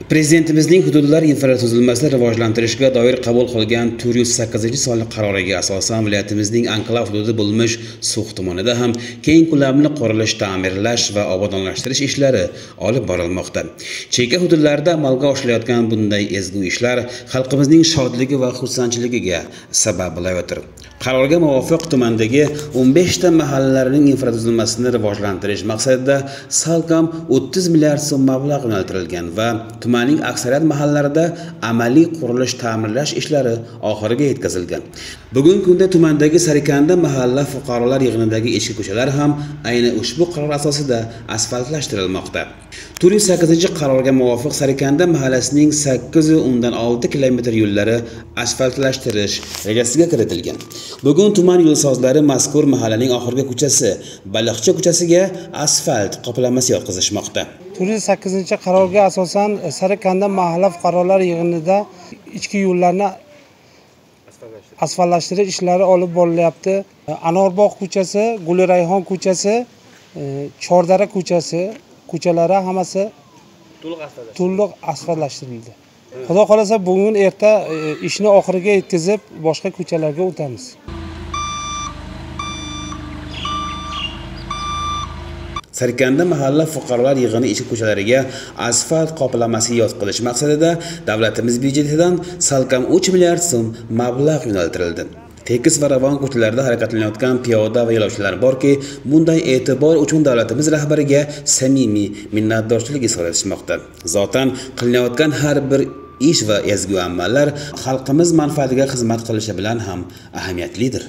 Prezidentimizning hududlar infratuzilmasini rivojlantirishga doir qabul qilgan 408-sonli qaroriga asosan viloyatimizning anklav hududi bo'lmish So'x tumanida ham keng ko'lamli qurilish, ta'mirlash va obodonlashtirish ishlari olib borilmoqda. Chekka hududlarda amalga oshirilayotgan bunday ezgu ishlar xalqimizning shodligi va xursandchiligiga sabab bo'layotir. Qarorga muvofiq tumandagi 15 ta mahallalarning infratuzilmasini rivojlantirish maqsadida salkam 30 milliard so'm mablag' yo'naltirilgan va tumanning aksariyat mahallalarida amaliy qurilish ta'mirlash ishlari oxiriga yetkazilgan. Bugungi kunda tumandagi Sarikanda mahalla fuqarolar yig'inidagi ichki ko'chalar ham ayni ushbu qaror asosida asfaltlashtirilmoqda. 408-qarorga muvofiq Sarikanda mahallasining 8.6 kilometr yo'llari asfaltlashtirish rejasiga kiritilgan. Bugun tuman yo'lsozlari mazkur mahallaning oxirgi ko'chasi Baliqchi ko'chasiga asfalt qoplamasi yotqizishmoqda. 408-qarorga asosan Sarikanda mahalla fuqarolar yig'inida ichki yo'llarni asfaltlashtirish ishlari olib borilyapti. Anorbog' ko'chasi, Gulirayhon ko'chasi, Chordara ko'chasi ko'chalari hammasi to'liq asfaltlashtirildi. Xudo xolasa bugun erta ishni oxiriga yetkazib boshqa ko'chalarga o'tamiz. Sarikanda mahalla fuqarolar yig'ini ichki ko'chalariga asfalt qoplamasi yotqizish maqsadida davlatimiz byudjetidan salkam 3 milliard so'm mablag' yo'naltirildi. Tekis va ravon ko'chalarda harakatlanayotgan piyoda va yo'lovchilar borki, bunday e'tibor uchun davlatimiz rahbariga samimiy minnatdorchilik izhor etishmoqda. Zotan qilinayotgan har bir ish va ezgu amallar xalqimiz manfaatiga xizmat qilishi bilan ham ahamiyatlidir.